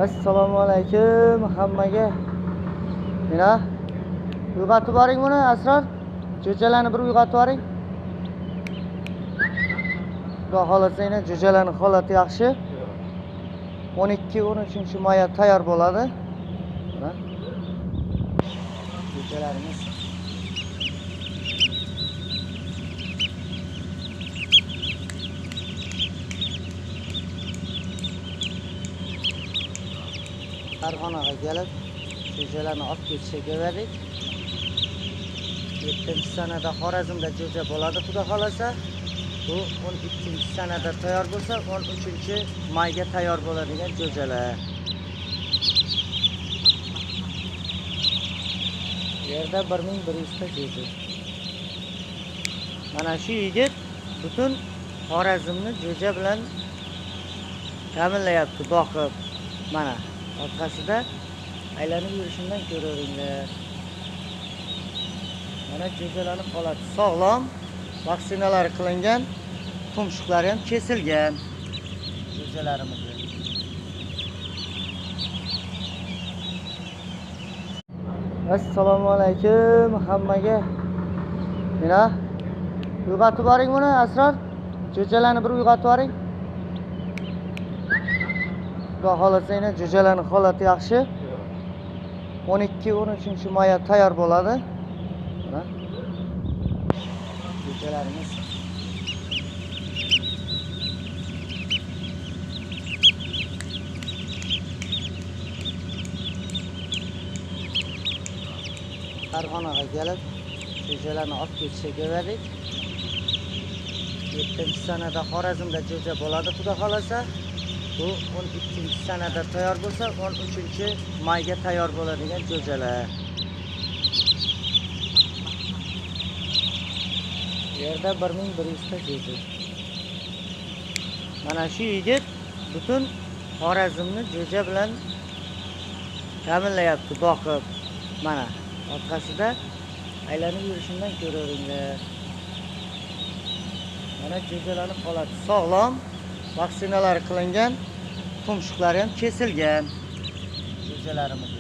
Assalomu alaykum hammaga. Mana uyg'otib boring buni, Asror. Jo'jalarni bir uyg'otib boring. Xudo xolasa yana jo'jalarning holati yaxshi. 12-13 mayda tayyor bo'ladi. Mana jo'jalarimiz. Farg'onaga kelib jo'jalarni olib ketishga keldik. 7-sanada Xorazmda jo'ja bo'ladi, xudo xolasa. Bu 12-sanada tayyor bo'lsa, 13-mayga tayyor bo'ladigan jo'jalar. Bu yerda 1100 ta jo'ja. Mana shu yigit butun Xorazmni jo'ja bilan ta'minlayapti, boqib. Mana orqasida aylanib yurishimdan ko'raveringlar. Mana jo'jalarning holati sog'lom, vaksinalar qilingan, tumshuqlari ham kesilgan jo'jalarimizni. Assalomu alaykum hammaga. Mana uyg'otib boring buni, Asror. Jo'jalarni bir uyg'otib boring. Xudo xolasa yana jo'jalarning holati yaxshi. 12-13 mayda tayyor bo'ladi. Mana jo'jalarimiz. Farg'onaga kelib jo'jalarni olib ketishga keldik. 7-sanada Xorazmda jo'ja bo'ladi, xudo xolasa. Bu 12-sanada tayyor bo'lsa, 13-mayga tayyor bo'ladigan jo'jalar. Bu yerda 1100 ta jo'ja. Mana shu yigit butun Xorazmni jo'ja bilan ta'minlayapti, boqib. Mana orqasida aylanib yurishimdan ko'raveringlar. Mana jo'jalarning holati sog'lom, vaksinalar qilingan, tumshuqlari ham kesilgan jo'jalarimizni.